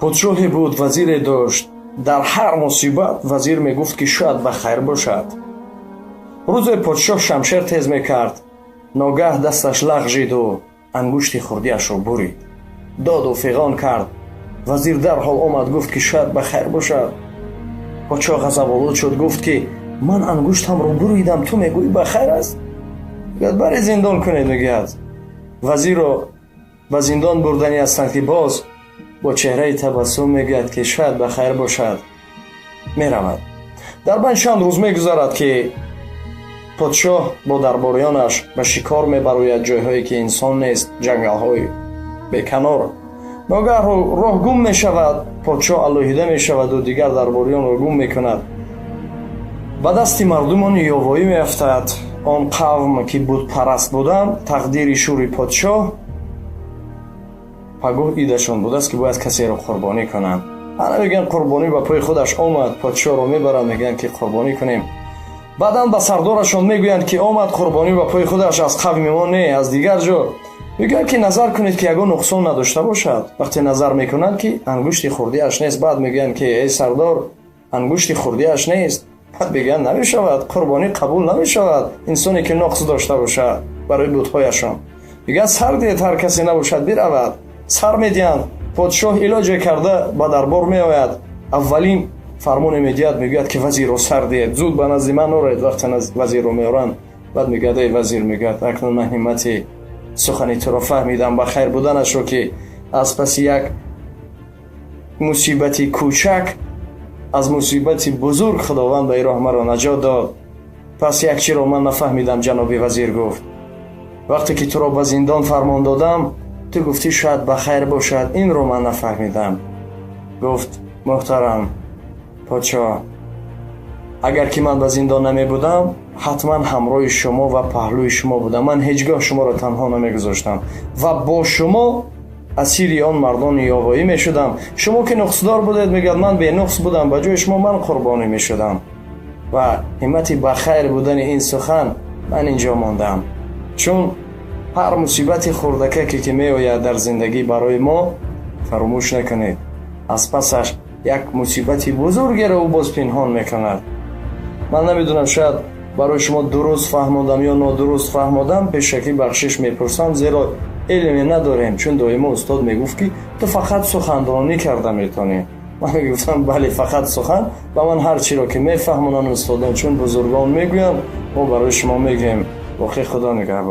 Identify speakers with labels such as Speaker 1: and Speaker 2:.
Speaker 1: Подшоҳе буд, вазире дошт. Дар ҳар мусибат вазир мегуфт, ки шояд ба хайр бошад. Рӯзе подшоҳ шамшер тез мекард, ногаҳ дасташ лағжиду ангушти хурдиашро бурид. Доду фиғон кард. Вазир дарҳол омад, гуфт, ки шояд ба хайр бошад. Подшоҳ ғазаболуд шуд, гуфт, ки ман ангуштамро буридам, ту мегӯӣ, ба хайр аст. Мегӯяд, баре зиндон кунед. Мегӯяд, вазирро ба зиндон бурданӣ ҳастанд, ки боз бо чеҳраи табассум мегӯяд, ки шояд ба хайр бошад. Меравад. Дар байн чанд рӯз мегузарад, ки подшоҳ бо дарбориёнаш ба шикор мебарояд, ҷойҳое ки инсон нест, ҷангалҳои беканор. Ногаҳ роҳ гум мешавад. Подшоҳ алоҳида мешаваду дигар дарбориёнро гум мекунад, ба дасти мардумони ёвоӣ меафтад. Он қавм, ки бутпараст буданд, тақдири шури подшоҳ пагоҳ идашон будааст, ки бояд касеро қурбонӣ кунанд. Ана мегӯянд, қурбонӣ ба пои худаш омад. Подшоҳро мебаранд, мегӯянд, ки қурбонӣ кунем. Баъдан ба сардорашон мегӯянд, ки омад қурбонӣ ба пои худаш, аз қавми мо не, аз дигар ҷо. Мегӯянд, ки назар кунед, ки ягон нуқсон надошта бошад. Вақте назар мекунанд, ки ангушти хурдиаш нест. Баъд мегӯянд, ки эй сардор, ангушти хурдиаш нест. Баъд мегӯянд, намешавад, қурбонӣ қабул намешавад, инсоне ки ноқс дошта бошад барои бутҳояшон. Мегӯянд, сар диҳед, ҳар касе набошад, биравад. Сар медиҳанд. Подшоҳ илоҷе карда ба дарбор меояд. Аввалин фармоне медиҳад, мегӯяд, ки вазирро сар диҳед, зуд ба назди ман оред. Вақте вазирро меоранд, баъд мегӯяд: эй вазир, мегӯяд, акнун ман ҳиммати сухани туро фаҳмидам, ба хайр буданашро, ки аз паси як мусибати кӯчак аз мусибати бузург Худованд ба ин роҳ маро наҷот дод. Пас як чиро ман нафаҳмидам, ҷаноби вазир, гуфт. Вақте ки туро ба зиндон фармон додам, ту гуфтӣ, шояд ба хайр бошад. Инро ман нафаҳмидам. Гуфт: муҳтарам подшоҳ, агар ки ман ба зиндон намебудам, ҳатман ҳамроҳи шумо ва паҳлӯи шумо будам. Ман ҳеҷ гоҳ шуморо танҳо намегузоштам ва бо шумо асири он мардони ёвоӣ мешудам. Шумо ки нуқсдор будед, мегӯяд, ман бенуқс будам, ба ҷои шумо ман қурбонӣ мешудам. Ва ҳиммати ба хайр будани ин сухан ман инҷо мондам, чун ҳар мусибати хурдакаке ки меояд дар зиндагӣ барои мо, фаромӯш накунед, аз пасаш як мусибати бузургеро ӯ боз пинҳон мекунад. Ман намедонам, шояд барои шумо дуруст фаҳмодам ё нодуруст фаҳмодам, пешакӣ бахшиш мепурсам, зеро илме надорем. Чун доимо устод мегуфт, ки ту фақат суханронӣ карда метавонӣ. Ман мегуфтам, бале, фақат сухан. Ва ман ҳар чиро ки мефаҳмонанд устодон, чун бузургон мегӯянд, мо барои шумо мегӯем. Боқӣ Худо нигаҳбон.